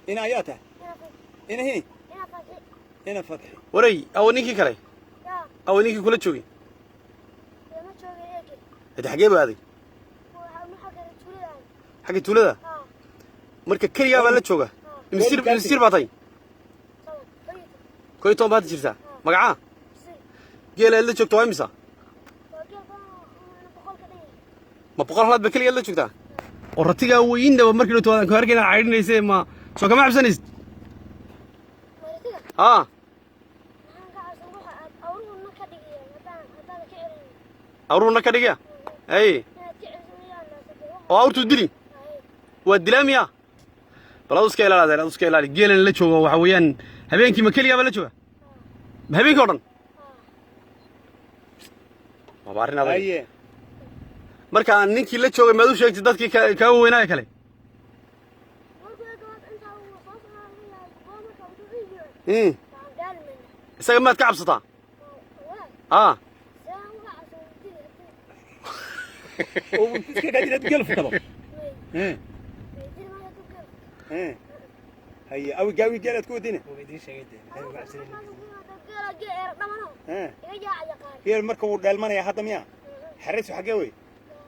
Ina ayaa tahay ina hi ina Fatxi. Waray, awa ninkii kale? Awa ninkii kula joogay? Hade xagee ba aaday? Xagga tuulada. Marka keligaa baa la jooga? Imisir imisir baa tahay? 11 baad jirtaa. Magacaa geela aad la joogto waa imisa? Ma 100 halaad ba keligaad la joogtaa? Oo ratigaa weyndaba markii dhowto aan ku arkay inaad caydhinaysa, ma soo kama cabsanaysid? Haa. Awruhuna ka dhigaya ay oo awrtuu dili waa dilaa miya? Bal adu iska ilaali, adeer, adu iska ilaali. Geelan la joogo waxa weeyaan habeenkii ma keligaa baa la jooga? Ma habeenkii o dhan? Waaba arrin adag. Haye. Marka ninkii la joogay maad u sheegtay dadkii kaa waweynaayo kale? Isaga maad ka cabsataa? Aa. Oo iska gaadin aad geel fukado. Haye, awi gaawi geel aad ku wadina. Geel marka wuu dheelmanaya hadda miya? Xeraysu xaggee wey?